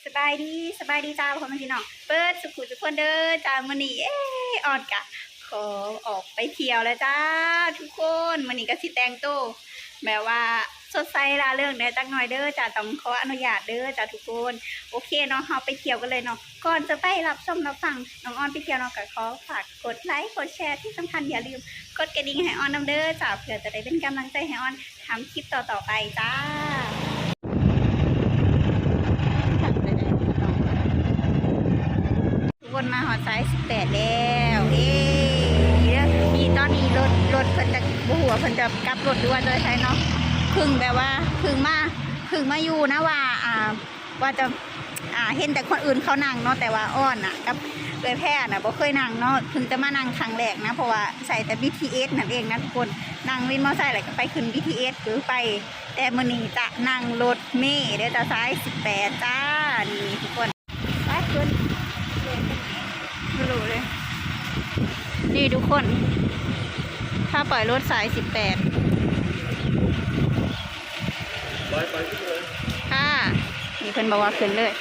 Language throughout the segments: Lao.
ສະບາຍດີ ສະບາຍດີຈ້າ ພໍ່ແມ່ພີ່ນ້ອງເບິດສູ່ຜູ້ສູ່ຄົນເດີຈ້າ. ມື້ນີ້ ເອ ອອນກະຂໍອອກໄປທ່ຽວແລ້ວຈ້າທຸກຄົນ. ມື້ນີ້ກະຊິແຕ່ງໂຕແບບວ່າສົດໃສລ່າເລີງແດ່ຈັກໜ່ອຍເດີຈ້າ. ຕ້ອງຂໍອະນຸຍາດເດີຈ້າທຸກຄົນ. ໂອເຄເນາະ ເຮົາໄປທ່ຽວກັນເລີຍເນາະ. ກ່ອນຈະໄປຮັບຊົມຮັບຟັງນ້ອງອອນໄປທ່ຽວເນາະ ກະຂໍຝາກກົດໄລ ກົດແຊ ທີ່ສຳຄັນຢ່າລືມກົດກະດິ່ງໃຫ້ອອນນຳເດີຈ້າ ເພື່ອຈະໄດ້ເປັນກຳລັງໃຈໃຫ້ອອນ ທຳຄລິບຕໍ່ໆໄປຈ້າ. ທຸກຄົນ ມາຮອດສາຍສິບແປດແລ້ວ ເອີ ນີ້ເດີ ນີ້ຕອນນີ້ລົດ ລົດເພິ່ນຈະ ບໍ່ຮູ້ວ່າເພິ່ນຈະກັບລົດ ຫຼືວ່າຈະໄປໃສເນາະ. ເພິ່ງແບບວ່າ ເພິ່ງມາ ເພິ່ງມາຢູ່ນາຫວ້າ ອ່າ ວ່າຈະ ອ່າ ເຫັນແຕ່ຄົນອື່ນເຂົານັ່ງເນາະ ແຕ່ວ່າອອນນະ ກັບເອື້ອຍແພນນະ ບໍ່ເຄີຍນັ່ງເນາະ ເພິ່ງຈະມານັ່ງຄັ້ງແລກນະ ເພາະວ່າໃຊ້ແຕ່ບີທີເອສນັ້ນເອງນະທຸກຄົນ. ນັ່ງວິນມໍໄຊ ແລ້ວກໍໄປຂຶ້ນບີທີເອສ ຫຼືໄປ ແຕ່ມື້ນີ້ຈະນັ່ງລົດເມເດີຈ້າ ສາຍສິບແປດຈ້າ. ນີ້ທຸກຄົນ ໄປຂຶ້ນ ບໍ່ຮູ້ເລີຍ ນີ້ທຸກຄົນ ຖ້າໄປລົດສາຍສິບແປດ ໄປ ໄປຂຶ້ນເລີຍ ຄ່ະ ນີ້ເພິ່ນບອກວ່າຂຶ້ນເລີຍ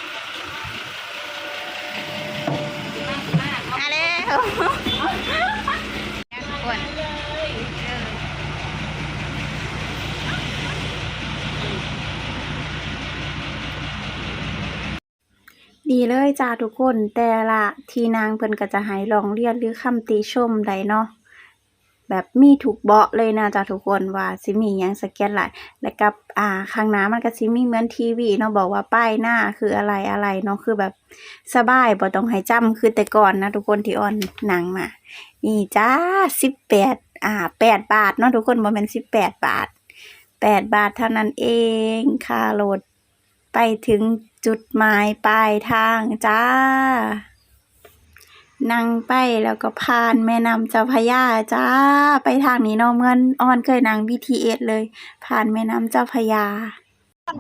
ມາແລ້ວ ນີ້ເລີຍຈ້າທຸກຄົນ ແຕ່ລະທີ່ນັ່ງເພິ່ນກໍຈະໃຫ້ຮ້ອງຮຽນ ຫຼື ຄຳຕິຊົມໄດ້ເນາະ ແບບມີທຸກເບາະເລີຍນະຈ້າທຸກຄົນ ວ່າຊິມີຫຍັງສະກຽດຫຼາຍ ແລະ ກັບ ອ່າ ຂ້າງໜ້າມັນກໍຊິມີເໝືອນທີວີເນາະ ບອກວ່າປ້າຍໜ້າຄືອະໄລ ອະໄລເນາະ ຄືແບບສະບາຍ ບໍ່ຕ້ອງໃຫ້ຈຳຄືແຕ່ກ່ອນນະທຸກຄົນ ທີ່ອອນນັ່ງມາ. ນີ້ຈ້າ ສິບແປດ ອ່າ ແປດບາດເນາະທຸກຄົນ ບໍ່ແມ່ນສິບແປດບາດ ແປດບາດເທົ່ານັ້ນເອງ ຄ່າລົດ ໄປເຖິງຈຸດໝາຍປາຍທາງຈ້າ. ນັ່ງໄປແລ້ວກໍຜ່ານແມ່ນ້ຳເຈົ້າພະຍາຈ້າ. ໄປທາງນີ້ເນາະ ເໝືອນອອນເຄີຍນັ່ງບີທີເອສເລີຍ ຜ່ານແມ່ນ້ຳເຈົ້າພະຍາ.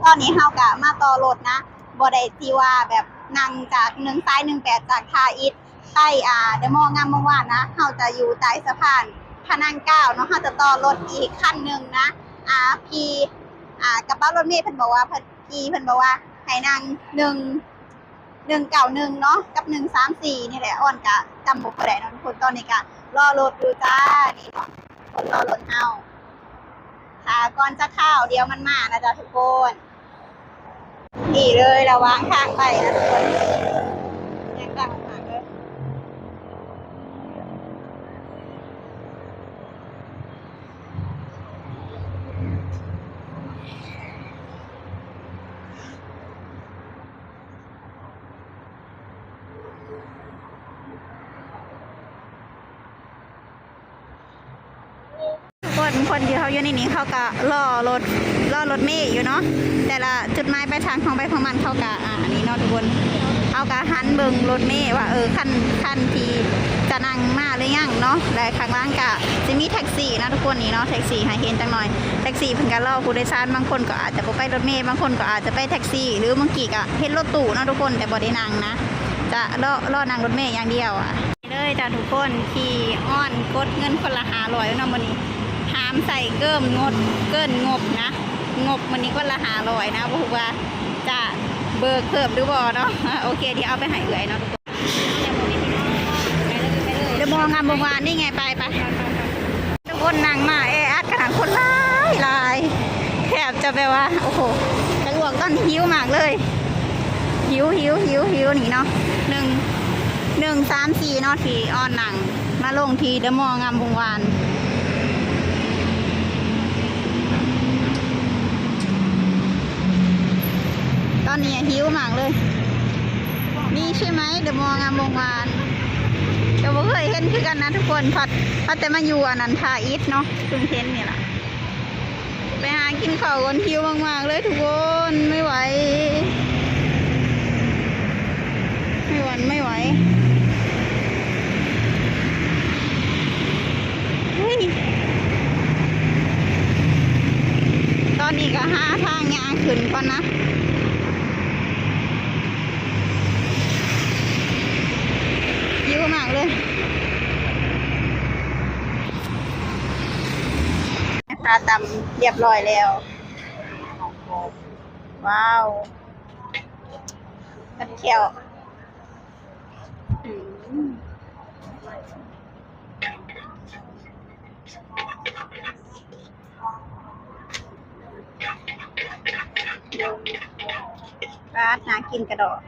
ຕອນນີ້ເຮົາກະມາຕໍ່ລົດນະ ບໍ່ໄດ້ທີ່ວ່າແບບນັ່ງຈາກໜຶ່ງ ສາຍໜຶ່ງແປດ ຈາກທ່າອິດ ໄປ ອ່າ ເດີມໍງາມວົງວານນະ ເຮົາຈະຢູ່ໃຕ້ສະພານພະນັງເກົ້າເນາະ ເຮົາຈະຕໍ່ລົດອີກຄັນໜຶ່ງນະ ອ່າ ຂີ່ ອ່າ ກະເປົາລົດເມເພິ່ນບອກວ່າ ເພິ່ນ ພີ່ເພິ່ນບອກວ່າໃຫ້ນັ່ງໜຶ່ງ ໜຶ່ງເກົ້າໜຶ່ງເນາະ ກັບໜຶ່ງສາມສີ່ນີ້ແຫຼະ ອອນກະຈຳບໍ່ຄ່ອຍໄດ້ເນາະທຸກຄົນ. ຕອນນີ້ກະລໍລົດຢູ່ຈ້າ ນີ້ເນາະ ຄົນລໍລົດເຮົາ ຖ້າກ່ອນຈັກຄາວ ດຽວມັນມານະຈ້າທຸກຄົນ. ນີ້ເລີຍ ລະຫວ່າງທາງໄປນະທຸກຄົນ ຍັງຕັ້ງມາເລີຍ. ຄົນ ຄົນທີ່ເຂົາຢູ່ໃນນີ້ ເຂົາກະລໍລົດ ລໍລົດເມຢູ່ເນາະ ແຕ່ລະຈຸດໝາຍປາຍທາງຂອງໃຜຂອງມັນ ເຂົາກະ ອ່າ ອັນນີ້ເນາະທຸກຄົນ ເຮົາກະຫັນເບິ່ງລົດເມວ່າ ເອີ ຄັນ ຄັນທີ່ຈະນັ່ງມາຫຼືຍັງເນາະ ແລະ ຂ້າງຫຼັງກະຊິມີແທັກຊີນະທຸກຄົນ ນີ້ເນາະ ແທັກຊີໃຫ້ເຫັນຈັກໜ່ອຍ ແທັກຊີເພິ່ນກະລໍຜູ້ໂດຍສານ ບາງຄົນກໍອາດຈະບໍ່ໄປລົດເມ ບາງຄົນກໍອາດຈະໄປແທັກຊີ ຫຼືບາງກີ້ກະເຫັນລົດຕູ້ເນາະທຸກຄົນ ແຕ່ບໍ່ໄດ້ນັ່ງນະ ຈະລໍ ລໍນັ່ງລົດເມຢ່າງດຽວ ນີ້ເລີຍຈ້າທຸກຄົນ ທີ່ອອນກົດເງິນຄົນລະຫ້າຮ້ອຍເນາະມື້ນີ້ ຫ້າມໃສ່ເກີນງົບ ເກີນງົບນະ ງົບມື້ນີ້ຄົນລະຫ້າຮ້ອຍນະ ບໍ່ຮູ້ວ່າຈະເບີກເພີ່ມຫຼືບໍ່ເນາະ. ໂອເຄ ດຽວເອົາໄປໃຫ້ເອື້ອຍເນາະທຸກຄົນ. ເດີມໍງາມວົງວານນີ້ໄງ ໄປ ໄປ. ທຸກຄົນນັ່ງມາແອອັດຂະໜາດ ຄົນຫຼາຍຫຼາຍ ແທບຈະແບບວ່າ ໂອ້ໂຫ ຈະອ້ວກ ຕອນນີ້ຫິວມາກເລີຍ ຫິວ ຫິວ ຫິວ ຫິວ ນີ້ເນາະ ໜຶ່ງ ໜຶ່ງສາມສີ່ເນາະ ທີ່ອອນນັ່ງມາລົງທີ່ເດີມໍງາມວົງວານ ຕອນນີ້ຫິວມາກເລີຍ. ນີ້ໃຊ່ໄໝ ເດີມໍງາມວົງວານ ກໍບໍ່ເຄີຍເຫັນຄືກັນນະທຸກຄົນ ພັດ ພັດແຕ່ມາຢູ່ອັນນັ້ນ ທ່າອິດເນາະ ເພິ່ງເຫັນນີ້ລະ. ໄປຫາກິນເຂົ້າກ່ອນ ຫິວມາກໆເລີຍທຸກຄົນ ໄມ່ໄຫວ ໄມ່ຫວັນໄມ່ໄຫວ. ເຮີ້ຍ ຕອນນີ້ກໍຫາທາງຍ່າງຂຶ້ນກ່ອນນະ ຫິວມາກເລີຍ. ຄາຕຳຮຽບຮ້ອຍແລ້ວ ວ້າວ. ກັດແຂ້ວ. ອືມ ປາດ ໜ້າກິນກະດອກ.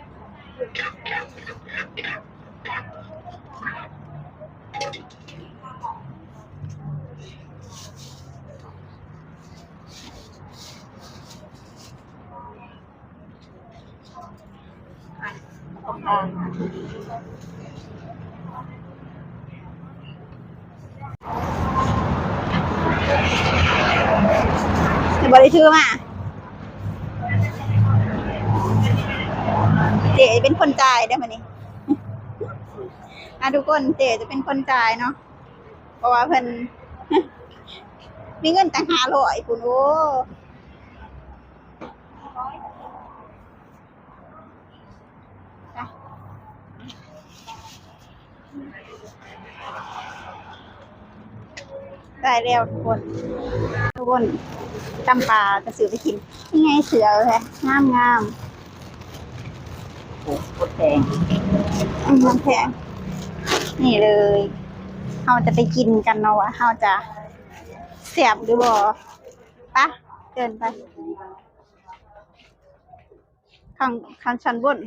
ບໍ່ໄດ້ຖືມາ. ເຈ້ເປັນຄົນຈ່າຍເດີ້ມື້ນີ້. ອ່າ ທຸກຄົນ ເຈ້ຈະເປັນຄົນຈ່າຍເນາະ ເພາະວ່າເພິ່ນມີເງິນຕັ້ງຫ້າຮ້ອຍພຸ້ນ. ໂອ້ ໄດ້ແລ້ວທຸກຄົນ ທຸກຄົນ ຕຳປາຈະຊື້ໄປກິນ. ນີ້ໄງ ເສືອແທ້ ງາມໆ. ໂອ້ ໂຄດແພງ ອືມ ແພງ. ນີ້ເລີຍ ເຮົາຈະໄປກິນກັນເນາະ ວ່າເຮົາຈະແຊບຫຼືບໍ່. ປະ ເດີນໄປ ຂ້າງ ຂ້າງຊັ້ນບົນ.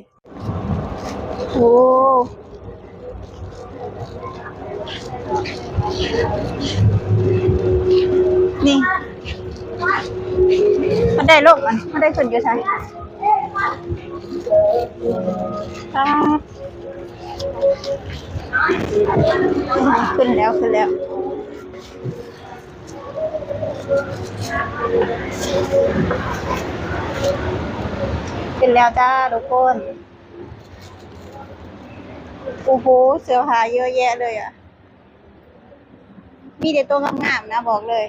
ໂອ້ ນີ້ ມັນໄດ້ລົງ ມັນໄດ້ຂຶ້ນຢູ່ໃສ? ປາດ ຂຶ້ນແລ້ວ ຂຶ້ນແລ້ວ. ຂຶ້ນແລ້ວຈ້າທຸກຄົນ. ໂອ້ໂຫ ເສື້ອຜ້າເຍອະແຍະເລີຍອະ ມີແຕ່ໂຕງາມໆນະ ບອກເລີຍ.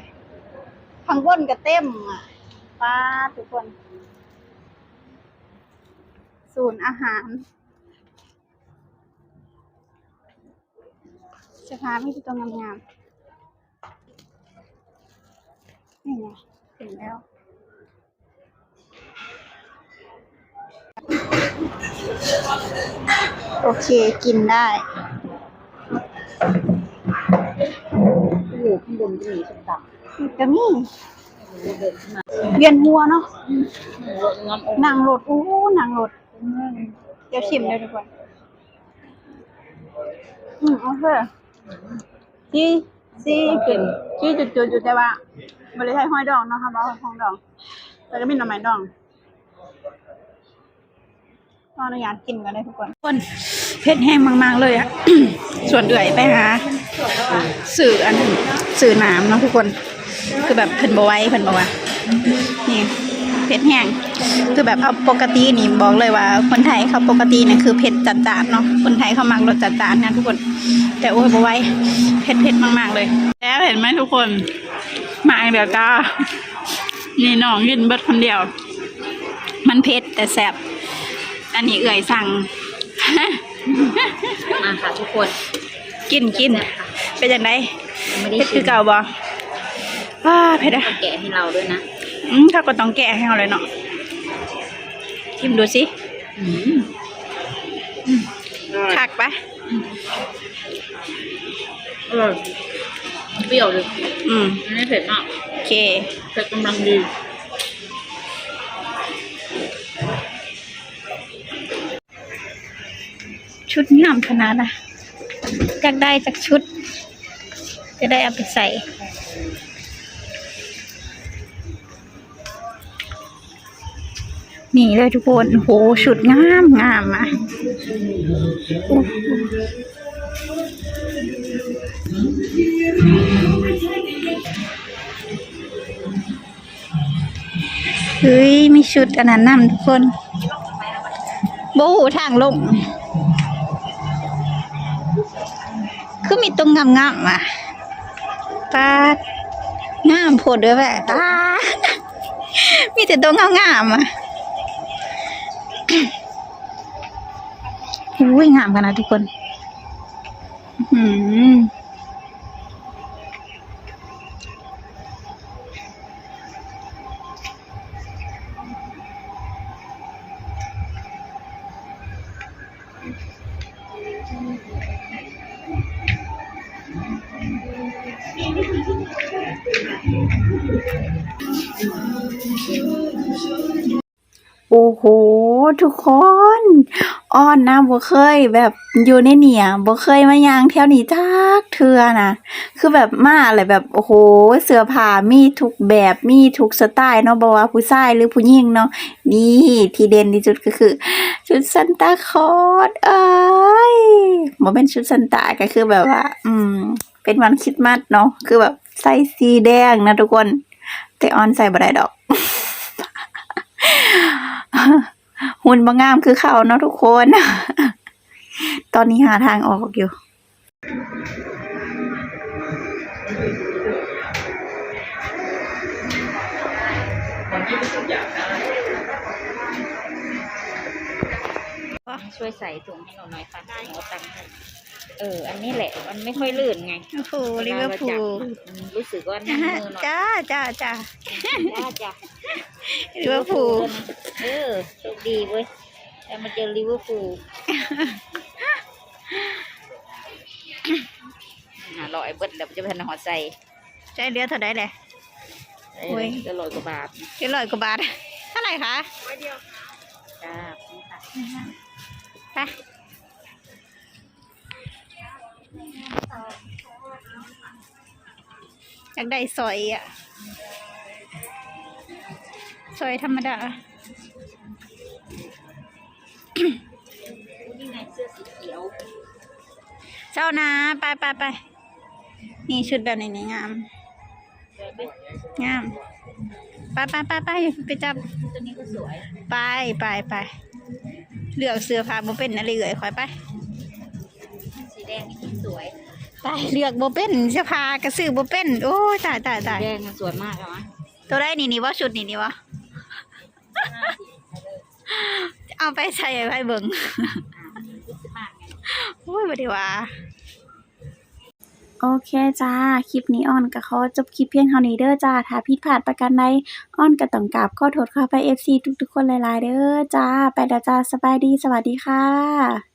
ຂ້າງບົນກະເຕັມອະ. ປາດ ທຸກຄົນ ສູນອາຫານ. ເສື້ອຜ້າມີແຕ່ໂຕງາມໆ. ນີ້ນະ ເຫັນແລ້ວ. ໂອເຄ ກິນໄດ້. ຢູ່ຂ້າງບົນກະມີ ກະມີ. ວຽນຫົວເນາະ ນັ່ງລົດ ໂອ້ ນັ່ງລົດ. ດຽວຊິມເດີ້ທຸກຄົນ. ອືມ ໂອເຄ ຊີ ຊີຂຶ້ນ ຊີຈຸດໆຢູ່ ແຕ່ວ່າບໍ່ໄດ້ໃສ່ຫອຍດອງເນາະ ເຮົາບໍ່ເອົາຫອຍດອງ ແຕ່ກະມີໜໍ່ໄມ້ດອງ. ຂໍອະນຸຍາດກິນກ່ອນເດີ້ທຸກຄົນ. ຄົນ ເຜັດແຮງມາກໆເລີຍອະ. ຊວນເອື້ອຍໄປຫາຊື້ອັນ ຊື້ນ້ຳເນາະທຸກຄົນ. ຄືແບບເພິ່ນບໍ່ໄຫວ ເພິ່ນບອກວ່າ ນີ້ ເຜັດແຮງ. ຄືແບບເຮົາປົກກະຕິນີ້ ບອກເລີຍວ່າຄົນໄທເຮົາປົກກະຕິນີ້ຄືເຜັດຈັດຈ້ານເນາະ. ຄົນໄທເຮົາມັກລົດຈັດຈ້ານນະທຸກຄົນ ແຕ່ໂອ້ຍ ບໍ່ໄຫວ ເຜັດ ເຜັດມາກໆເລີຍ. ແລ້ວເຫັນໄໝທຸກຄົນ ມາອີກແລ້ວຈ້າ. ນີ້ນ້ອງກິນເບິດຄົນດຽວ. ມັນເຜັດແຕ່ແຊບ. ອັນນີ້ເອື້ອຍສັ່ງ. ມາຄ່ະທຸກຄົນ ກິນ ກິນ. ເປັນຈັ່ງໃດ? ເຜັດຄືເກົ່າບໍ່? ອ້າ ເຜັດອະ. ແກະໃຫ້ເຮົາດ້ວຍນະ. ອືມ ເຂົາກະຕ້ອງແກະໃຫ້ເຮົາແຫຼະເນາະ. ຊີມດູຊິ. ອືມ ອືມ ຄັກປະ? ອືມ ອະລ່ອຍ ປ່ຽວເລີຍ. ອືມ ອັນນີ້ເຜັດເນາະ. ໂອເຄ ເຜັດກຳລັງດີ. ຊຸດງາມຂະໜາດນະ. ຢາກໄດ້ຈັກຊຸດ ຈະໄດ້ເອົາໄປໃສ່. ນີ້ເລີຍທຸກຄົນ. ໂອ້ໂຫ ຊຸດງາມງາມອະ. ໂອ້ໂຫ ເຮີ້ຍ ມີຊຸດອັນນັ້ນນຳທຸກຄົນ. ບໍ່ຮູ້ທາງລົງ. ຄືມີໂຕງາມໆອະ. ປາດ ງາມໂພດເດີ້ແມ່. ປາດ ມີແຕ່ໂຕງາມໆອະ. ໂອ້ຍ ງາມຂະໜາດທຸກຄົນ. ອືມ ເ ໂອ້ໂຫ ທຸກຄົນ ອອນນະ ບໍ່ເຄີຍແບບຢູ່ໃນນີ້ອະ ບໍ່ເຄີຍມາຍ່າງແຖວນີ້ຈັກເທື່ອນະ ຄືແບບມາແລ້ວແບບ ໂອ້ໂຫ ເສື້ອຜ້າມີທຸກແບບ ມີທຸກສະໄຕເນາະ ບໍ່ວ່າຜູ້ຊາຍ ຫຼື ຜູ້ຍິງເນາະ. ນີ້ ທີ່ເດັ່ນທີ່ສຸດກໍຄືຊຸດຊັນຕາຄອດເອີຍ ບໍ່ແມ່ນຊຸດຊັນຕາ ກໍຄືແບບວ່າ ອືມ ເປັນວັນຄຣິດມັດເນາະ ຄືແບບໃສ່ສີແດງນະທຸກຄົນ ແຕ່ອອນໃສ່ບໍ່ໄດ້ດອກ ຫຸ່ນບໍ່ງາມຄືເຂົາເນາະທຸກຄົນ. ຕອນນີ້ຫາທາງອອກຢູ່. ຊ່ວຍໃສ່ຖົງໃຫ້ໜູໜ້ອຍ ຝາກໃຫ້ເອົາຕັງໃຫ້. ເອີ ອັນນີ້ແຫຼະ ມັນໄມ່ຄ່ອຍລື່ນໄງ ໂອ້ໂຫ ລິເວີພູລ ເວລາເຮົາຈັບ ອືມ ຮູ້ສຶກວ່າແໜ້ນມືໜ້ອຍ. ຈ້າ ຈ້າ ຈ້າ ຈ້າ ຈ້າ ລິເວີພູລ ເອີ ໂຊກດີເວີຍ ແຕ່ມາເຈີລິເວີພູລ. ຫ້າຮ້ອຍເບິດແລ້ວ ຈະໄປຫາຮອດໃສ? ໃຊ້ເຫຼືອເທົ່າໃດແຫຼະ? ໂອ້ຍ ເຫຼືອຮ້ອຍກວ່າບາດ ເຫຼືອຮ້ອຍກວ່າບາດ. ເທົ່າໃດຄະ? ຮ້ອຍດຽວ. ຈ້າ ໄປ. ຢາກໄດ້ສ້ອຍອະ ສ້ອຍທຳມະດາ. ນີ້ໄງເສື້ອສີຂຽວ. ເຈົ້ານາ ໄປ ໄປ ໄປ. ນີ້ ຊຸດແບບນີ້ນີ້ງາມ ງາມ. ໄປ ໄປ ໄປ ໄປ ໄປຈັບ ຕົວນີ້ກໍສວຍ. ໄປ ໄປ ໄປ ເລືອກເສື້ອຜ້າບໍ່ເປັນນະ ເອື້ອຍຂ້ອຍໄປ. ສີແດງນີ້ສວຍ. ຕາຍ ເລືອກບໍ່ເປັນ ເສື້ອຜ້າກໍຊື້ບໍ່ເປັນ. ໂອ້ຍ ຕາຍ ຕາຍ ຕາຍ ສີແດງນະສວຍມາກ. ເອົາມາ ຕົວໃດນີ້ ນີ້ບໍ່ ຊຸດນີ້ ນີ້ບໍ່? ເອົາໄປໃສ່ໃຫ້ໃຜເບິ່ງ? ໂອ້ຍ ບໍ່ໄດ້ວ່າ. ໂອເຄຈ້າ ຄລິບນີ້ອອນກໍຂໍຈົບຄລິບພຽງເທົ່ານີ້ເດີຈ້າ. ຖ້າຜິດພາດປະການໃດ ອອນກໍຕ້ອງກາບຂໍໂທດຂໍອະໄພເອັຟຊີທຸກໆຄົນຫຼາຍໆເດີຈ້າ. ໄປແລ້ວຈ້າ ສະບາຍດີ ສະຫວັດດີຄ່ະ.